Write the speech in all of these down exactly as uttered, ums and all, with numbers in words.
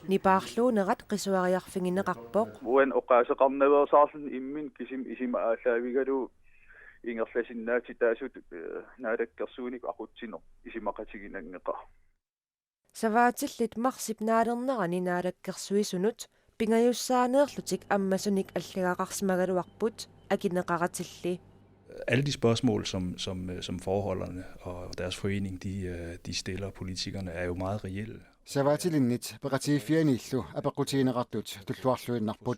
Nipaarluunerat qisuariarfigineqarpoq. Uani oqaaseqarnaveersaarluni imminut kisimi isima aallaavigalugu ingerlasinnaatitaasutut, eh, naalakkersuinikkut aqutsineq isumaqatiginanngeqaaq. Savaatillit marsip naalernerani naalakkersuisunut pingajussaaneerlutik ammasunik allagaqarsimagaluarput akineqaratilli. Alle de spørgsmål, som, som, øh, som forholderne og deres forening, de, øh, de stiller politikerne, er jo meget reelle. Savaatilinnit peqatigiiffianiillu apeqqutigineqartut tulluarluinnarput.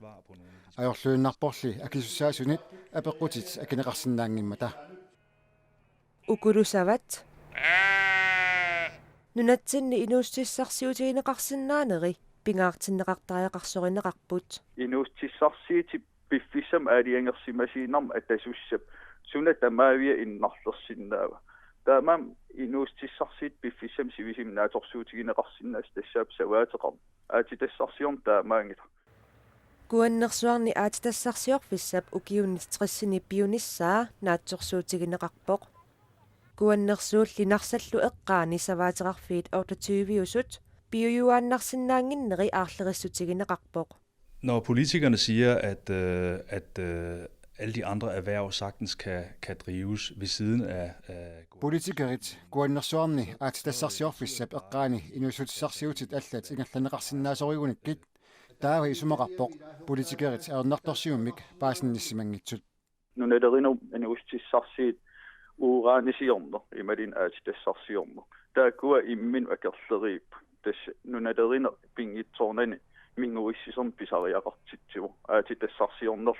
Ajorluinnarporli akisussaasunit apeqqutit akineqarsinnaanngimmata. Ukulusavat. Nunatsinni inuussutissarsiutigineqarsinnaaneri pingaartinneqartariaqarsorineqarput. Inuussutissarsiutit piffissami aalajangersimasuunermi atasussap suna tamaavia innarlersinnaava. Taamaammat inuussutissarsiutit piffissami sivisimi naatsorsuutigineqarsinnaasut tassaapput savaateqarneq. Aatsitassarsiorneq taamaanngilaq. Kuannersuarni aatsitassarsiorfissap ukiuni tressini piunissaa naatsorsuutigineqarpoq. Kuannersuulli Narsallu eqqaani savaateqarfiit otteogtyve-usut piujuaannarsinnaannginneri aarlerissutigineqarpoq. Når politikerne siger, at, øh, at øh, alle de andre erhverv sagtens kan, kan drives ved siden af, af... Politikerit Kuannersuarni aatsitassarsiorfissap eqqaani inuussutissarsiutit allat ingerlanneqarsinnaasorigunikkit, taava isumaqarpoq politikerit ajornartorsiummik paasinnissimanngitsut. Nunalerinerup inuussutissarsiutit uranisiorneq imaluunniit aatsitassarsiorneq. Taakkua imminut akerleriipput. Tassa nunalerineq pinngitsoornani minguissisorneq pisariaqartitsivoq. Aatsitassarsiornerlu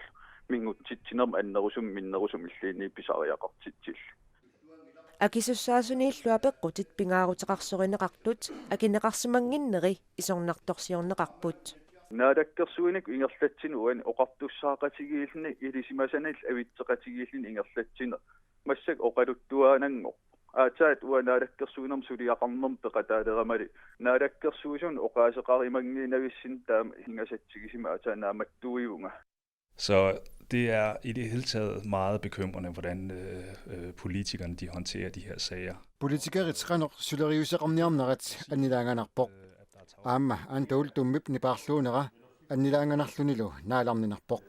mingutsitsinermi annerusumik minnerusumilluunniit pisariaqartitsillugu. Akisussaasuniillu apeqqutit pingaaruteqarsorineqartut akineqarsimannginneri isornartorsiorneqarput. Naalakkersuinikkut ingerlatsineq uani oqartussaaqatigiilluni ilisimasanillu avitseqatigiilluni ingerlatsineq massakkut oqaluttuaannanngorpoq. Aatsaat uanga naalakkersuinermi suliaqarnermut peqataaleramali naalakkersuisunut oqaaseqarimanngiinnavissinni taama ingasatsigisumik aatsaat naammattuivunga. Så det er i det hele taget meget bekymrende, hvordan øh, øh, politikerne de håndterer de her sager. Politikerit qanoq suleriuseqarniarnerat annilaanganarpoq. Aamma Anda Ultummip nipaarluunera annilaanganarlunilu naalarninarpoq.